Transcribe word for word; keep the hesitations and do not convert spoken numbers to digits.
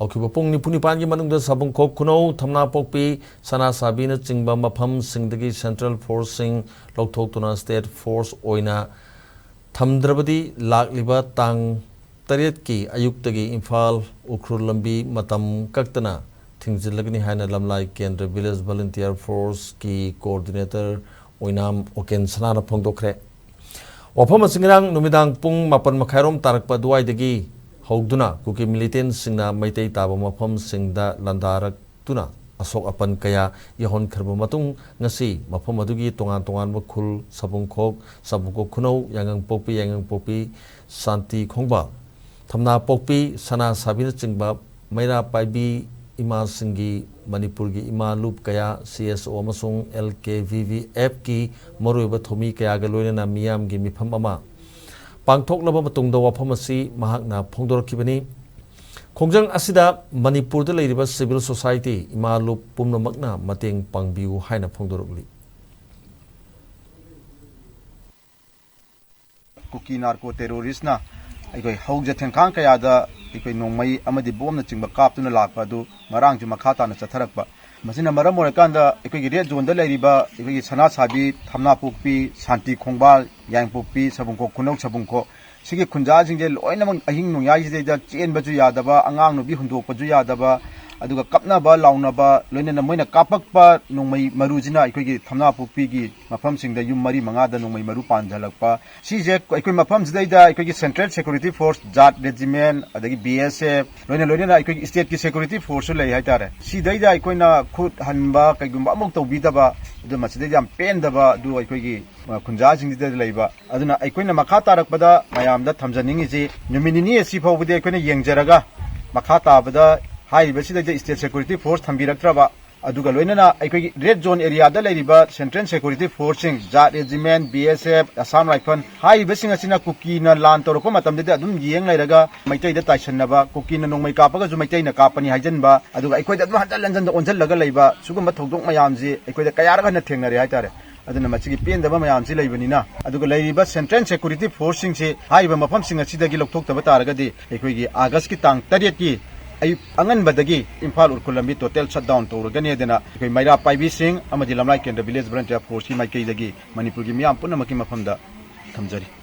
ꯍꯧꯈꯤꯕ ꯄꯨꯡ ꯅꯤꯐꯨ ꯅꯤꯄꯥꯟꯒꯤ ꯃꯅꯨꯡꯗ ꯁꯥꯕꯨꯡꯈꯣꯛ ꯈꯨꯅꯧ, ꯊꯝꯅꯥꯄꯣꯛꯄꯤ, ꯁꯅꯥꯁꯥꯕꯤꯅꯆꯤꯡꯕ ꯃꯐꯝꯁꯤꯡꯗꯒꯤ ꯁꯦꯟꯇ꯭ꯔꯦꯜ ꯐꯣꯔꯁꯁꯤꯡ ꯂꯧꯊꯣꯛꯇꯨꯅ ꯁ꯭ꯇꯦꯠ ꯐꯣꯔꯁ ꯑꯣꯏꯅ ꯊꯝꯗ꯭ꯔꯕꯗꯤ ꯂꯥꯛꯂꯤꯕ ꯇꯥꯡ ꯇꯔꯦꯠꯀꯤ ꯑꯌꯨꯛꯇꯒꯤ ꯏꯝꯐꯥꯜ ꯎꯈ꯭ꯔꯨꯜ ꯂꯝꯕꯤ ꯃꯇꯝ ꯀꯛꯇꯅ ꯊꯤꯡꯖꯤꯜꯂꯒꯅꯤ ꯍꯥꯏꯅ ꯂꯝꯂꯥꯏ ꯀꯦꯟꯗ꯭ꯔ ꯚꯤꯂꯦꯖ ꯚꯣꯂꯨꯟꯇꯤꯌꯔ ꯐꯣꯔꯁꯀꯤ ꯀꯣꯑꯣꯔꯗꯤꯅꯦꯇꯔ ꯑꯣꯏꯅꯥꯝ ꯑꯣꯀꯦꯟ ꯁꯅꯥꯅ ꯐꯣꯡꯗꯣꯛꯈ꯭ꯔꯦ꯫ ꯋꯥꯐꯝ ꯑꯁꯤ ꯉꯔꯥꯡ ꯅꯨꯃꯤꯗꯥꯡ ꯄꯨꯡ ꯃꯥꯄꯟ ꯃꯈꯥꯏꯔꯣꯝ ꯇꯥꯔꯛꯄ ꯑꯗꯨꯋꯥꯏꯗꯒꯤ ꯍꯧꯗꯨꯅ ꯀꯨꯀꯤ ꯃꯤꯂꯤꯇꯦꯟꯁꯤꯡꯅ ꯃꯩꯇꯩ ꯇꯥꯕ ꯃꯐꯝꯁꯤꯡꯗ ꯂꯥꯟꯗꯥꯔꯛꯇꯨꯅ ꯑꯁꯣꯛ ꯑꯄꯟ ꯀꯌꯥ ꯌꯥꯎꯍꯟꯈ꯭ꯔꯕ ꯃꯇꯨꯡ, ꯉꯁꯤ ꯃꯐꯝ ꯑꯗꯨꯒꯤ ꯇꯣꯉꯥꯟ ꯇꯣꯉꯥꯟꯕ ꯈꯨꯜ, ꯁꯥꯕꯨꯡꯈꯣꯛ, ꯁꯥꯕꯨꯡꯈꯣꯛ ꯈꯨꯅꯧ, ꯌꯥꯏꯉꯪꯄꯣꯛꯄꯤ, ꯌꯥꯏꯉꯪꯄꯣꯛꯄꯤ, ꯁꯥꯟꯇꯤ ꯈꯣꯡꯕꯥꯜ, ꯊꯝꯅꯥꯄꯣꯛꯄꯤ, ꯁꯅꯥ ꯁꯥꯕꯤꯅꯆꯤꯡꯕ ꯃꯩꯔꯥ ꯄꯥꯏꯕꯤ ꯏꯃꯥꯁꯤꯡꯒꯤ ꯃꯅꯤꯄꯨꯔꯒꯤ ꯏꯃꯥ ꯂꯨꯞ ꯀꯌꯥ, ꯁꯤ ꯑꯦꯁ ꯑꯣ ꯑꯃꯁꯨꯡ ꯑꯦꯜ ꯀꯦ ꯚꯤ ꯚꯤ ꯑꯦꯐꯀꯤ ꯃꯔꯨꯑꯣꯏꯕ ꯊꯧꯃꯤ ꯀꯌꯥꯒ ꯂꯣꯏꯅꯅ ꯃꯤꯌꯥꯝꯒꯤ ꯃꯤꯐꯝ ꯑꯃ ꯄꯥꯡꯊꯣꯛꯂꯕ ꯃꯇꯨꯡꯗ ꯋꯥꯐꯝ ꯑꯁꯤ ꯃꯍꯥꯛꯅ ꯐꯣꯡꯗꯣꯔꯛꯈꯤꯕꯅꯤ꯫ ꯈꯣꯡꯖꯪ ꯑꯁꯤꯗ ꯃꯅꯤꯄꯨꯔꯗ ꯂꯩꯔꯤꯕ ꯁꯤꯚꯤꯜ ꯁꯣꯁꯥꯏꯇꯤ, ꯏꯃꯥ ꯂꯨꯞ ꯄꯨꯝꯅꯃꯛꯅ ꯃꯇꯦꯡ ꯄꯥꯡꯕꯤꯌꯨ ꯍꯥꯏꯅ ꯐꯣꯡꯗꯣꯔꯛꯂꯤ꯫ ꯀꯨꯀꯤ ꯅꯥꯔꯀꯣ ꯇꯦꯔꯣꯔꯤꯁꯅ ꯑꯩꯈꯣꯏ ꯍꯧꯖ ꯊꯦꯡꯈꯥꯡ ꯀꯌꯥꯗ ꯑꯩꯈꯣꯏ ꯅꯣꯡꯃꯩ ꯑꯃꯗꯤ ꯕꯣꯝꯅꯆꯤꯡꯕ ꯀꯥꯞꯇꯨꯅ ꯂꯥꯛꯄ ꯑꯗꯨ ꯉꯔꯥꯡꯁꯨ ꯃꯈꯥ ꯇꯥꯅ ꯆꯠꯊꯔꯛꯄ꯫ ꯃꯁꯤꯅ ꯃꯔꯝ ꯑꯣꯏꯔꯀꯥꯟꯗ ꯑꯩꯈꯣꯏꯒꯤ ꯔꯦꯗ ꯖꯣꯟꯗ ꯂꯩꯔꯤꯕ ꯑꯩꯈꯣꯏꯒꯤ ꯁꯅꯥꯁꯥꯕꯤ, ꯊꯝꯅꯥꯄꯣꯛꯄꯤ, ꯁꯥꯟꯇꯤ ꯈꯣꯡꯕꯥꯜ, ꯌꯥꯏꯉꯪꯄꯣꯛꯄꯤ, ꯁꯥꯕꯨꯡꯈꯣꯛ ꯈꯨꯅꯧ, ꯁꯥꯕꯨꯡꯈꯣꯛ, ꯁꯤꯒꯤ ꯈꯨꯟꯖꯥꯁꯤꯡꯁꯦ ꯂꯣꯏꯅꯃꯛ ꯑꯍꯤꯡ ꯅꯣꯡꯌꯥꯏꯁꯤꯗꯩꯗ ꯆꯦꯟꯕꯁꯨ ꯌꯥꯗꯕ, ꯑꯉꯥꯡ ꯅꯨꯄꯤ ꯍꯨꯟꯗꯣꯛꯄꯁꯨ ꯌꯥꯗꯕ, ꯑꯗꯨꯒ ꯀꯞꯅꯕ ꯂꯥꯎꯅꯕ, ꯂꯣꯏꯅꯅ ꯃꯣꯏꯅ ꯀꯥꯞꯄꯛꯄ ꯅꯣꯡꯃꯩ ꯃꯔꯨꯁꯤꯅ ꯑꯩꯈꯣꯏꯒꯤ ꯊꯝꯅꯥꯄꯣꯛꯄꯤꯒꯤ ꯃꯐꯝꯁꯤꯡꯗ ꯌꯨꯝ ꯃꯔꯤ ꯃꯉꯥꯗ ꯅꯣꯡꯃꯩ ꯃꯔꯨ ꯄꯥꯟꯁꯤꯜꯂꯛꯄ꯫ ꯁꯤꯁꯦ ꯑꯩꯈꯣꯏ ꯃꯐꯝꯁꯤꯗꯩꯗ ꯑꯩꯈꯣꯏꯒꯤ ꯁꯦꯟꯇ꯭ꯔꯦꯜ ꯁꯦꯀ꯭ꯌꯨꯔꯤꯇꯤ ꯐꯣꯔꯁ, ꯖꯥꯠ ꯔꯦꯖꯤꯃꯦꯟ, ꯑꯗꯒꯤ ꯕꯤ ꯑꯦꯁ ꯑꯦꯐ, ꯂꯣꯏꯅ ꯂꯣꯏꯅꯅ ꯑꯩꯈꯣꯏꯒꯤ ꯁ꯭ꯇꯦꯠꯀꯤ ꯁꯦꯀ꯭ꯌꯨꯔꯤꯇꯤ ꯐꯣꯔꯁꯁꯨ ꯂꯩ ꯍꯥꯏꯇꯥꯔꯦ꯫ ꯁꯤꯗꯩꯗ ꯑꯩꯈꯣꯏꯅ ꯈꯨꯠ ꯍꯟꯕ ꯀꯩꯒꯨꯝꯕ ꯑꯃꯨꯛ ꯇꯧꯕꯤꯗꯕ, ꯑꯗꯨ ꯃꯁꯤꯗꯩꯗ ꯌꯥꯝ ꯄꯦꯟꯗꯕ ꯑꯗꯨ ꯑꯩꯈꯣꯏꯒꯤ, ꯑ, ꯈꯨꯟꯖꯥꯁꯤꯡꯁꯤꯗ ꯂꯩꯕ꯫ ꯑꯗꯨꯅ ꯑꯩꯈꯣꯏꯅ ꯃꯈꯥ ꯇꯥꯔꯛꯄꯗ ꯃꯌꯥꯝꯗ ꯊꯝꯖꯅꯤꯡꯉꯤꯁꯤ, ꯅꯨꯃꯤꯠ ꯅꯤꯅꯤ ꯑꯁꯤ ꯐꯥꯎꯕꯗꯤ ꯑꯩꯈꯣꯏꯅ ꯌꯦꯡꯖꯔꯒ, ꯃꯈꯥ ꯇꯥꯕꯗ ꯍꯥꯏꯔꯤꯕꯁꯤꯗꯩꯗ ꯁ꯭ꯇꯦꯠ ꯁꯦꯀ꯭ꯌꯨꯔꯤꯇꯤ ꯐꯣꯔꯁ ꯊꯝꯕꯤꯔꯛꯇ꯭ꯔꯕ, ꯑꯗꯨꯒ ꯂꯣꯏꯅꯅ ꯑꯩꯈꯣꯏꯒꯤ ꯔꯦꯗ ꯖꯣꯟ ꯑꯦꯔꯤꯌꯥꯗ ꯂꯩꯔꯤꯕ ꯁꯦꯟꯇ꯭ꯔꯦꯜ ꯁꯦꯀ꯭ꯌꯨꯔꯤꯇꯤ ꯐꯣꯔꯁꯁꯤꯡ, ꯖꯥꯠ ꯔꯦꯖꯤꯃꯦꯟ, ꯕꯤ ꯑꯦꯁ ꯑꯦꯐ, ꯑꯁꯥꯝ ꯔꯥꯏꯐꯜ ꯍꯥꯏꯔꯤꯕꯁꯤꯡ ꯑꯁꯤꯅ ꯀꯨꯀꯤꯅ ꯂꯥꯟ ꯇꯧꯔꯛꯄ ꯃꯇꯝꯗꯗꯤ ꯑꯗꯨꯝ ꯌꯦꯡ ꯂꯩꯔꯒ ꯃꯩꯇꯩꯗ ꯇꯥꯏꯁꯟꯅꯕ, ꯀꯨꯀꯤꯅ ꯅꯣꯡꯃꯩ ꯀꯥꯞꯄꯒꯁꯨ ꯃꯩꯇꯩꯅ ꯀꯥꯞꯄꯅꯤ ꯍꯥꯏꯖꯟꯕ, ꯑꯗꯨꯒ ꯑꯩꯈꯣꯏꯗ ꯑꯗꯨꯝ ꯍꯟꯖꯟ ꯍꯟꯖꯟꯗ ꯑꯣꯟꯁꯤꯜꯂꯒ ꯂꯩꯕ ꯁꯤꯒꯨꯝꯕ ꯊꯧꯗꯣꯛ ꯃꯌꯥꯝꯁꯤ ꯑꯩꯈꯣꯏꯗ ꯀꯌꯥꯔꯛ ꯍꯟꯅ ꯊꯦꯡꯅꯔꯦ ꯍꯥꯏꯇꯥꯔꯦ꯫ ꯑꯗꯨꯅ ꯃꯁꯤꯒꯤ ꯄꯦꯟꯗꯕ ꯃꯌꯥꯝꯁꯤ ꯂꯩꯕꯅꯤꯅ, ꯑꯗꯨꯒ ꯂꯩꯔꯤꯕ ꯁꯦꯟꯇ꯭ꯔꯦꯜ ꯁꯦꯀ꯭ꯌꯨꯔꯤꯇꯤ ꯐꯣꯔꯁꯁꯤꯡꯁꯤ ꯍꯥꯏꯔꯤꯕ ꯃꯐꯝꯁꯤꯡ ꯑꯁꯤꯗꯒꯤ ꯂꯧꯊꯣꯛꯇꯕ ꯇꯥꯔꯒꯗꯤ ꯑꯩꯈꯣꯏꯒꯤ ꯑꯥꯒꯁꯀꯤ ꯇꯥꯡ ꯇꯔꯦꯠꯀꯤ ꯑꯌꯨꯛ ꯑꯉꯟꯕꯗꯒꯤ ꯏꯝꯐꯥꯜ ꯎꯔꯈꯨꯜ ꯂꯝꯕꯤ total shutdown ꯇꯧꯔꯒꯅꯤ ꯍꯥꯏꯗꯅ ꯑꯩꯈꯣꯏ ꯃꯩꯔꯥ ꯄꯥꯏꯕꯤꯁꯤꯡ ꯑꯃꯗꯤ ꯂꯝꯂꯥꯏ ꯀꯦꯟꯗ꯭ꯔ Village Volunteer Forceꯀꯤ ꯃꯥꯏꯀꯩꯗꯒꯤ ꯃꯅꯤꯄꯨꯔꯒꯤ ꯃꯤꯌꯥꯝ ꯄꯨꯝꯅꯃꯛꯀꯤ ꯃꯐꯝꯗ ꯊꯝꯖꯔꯤ꯫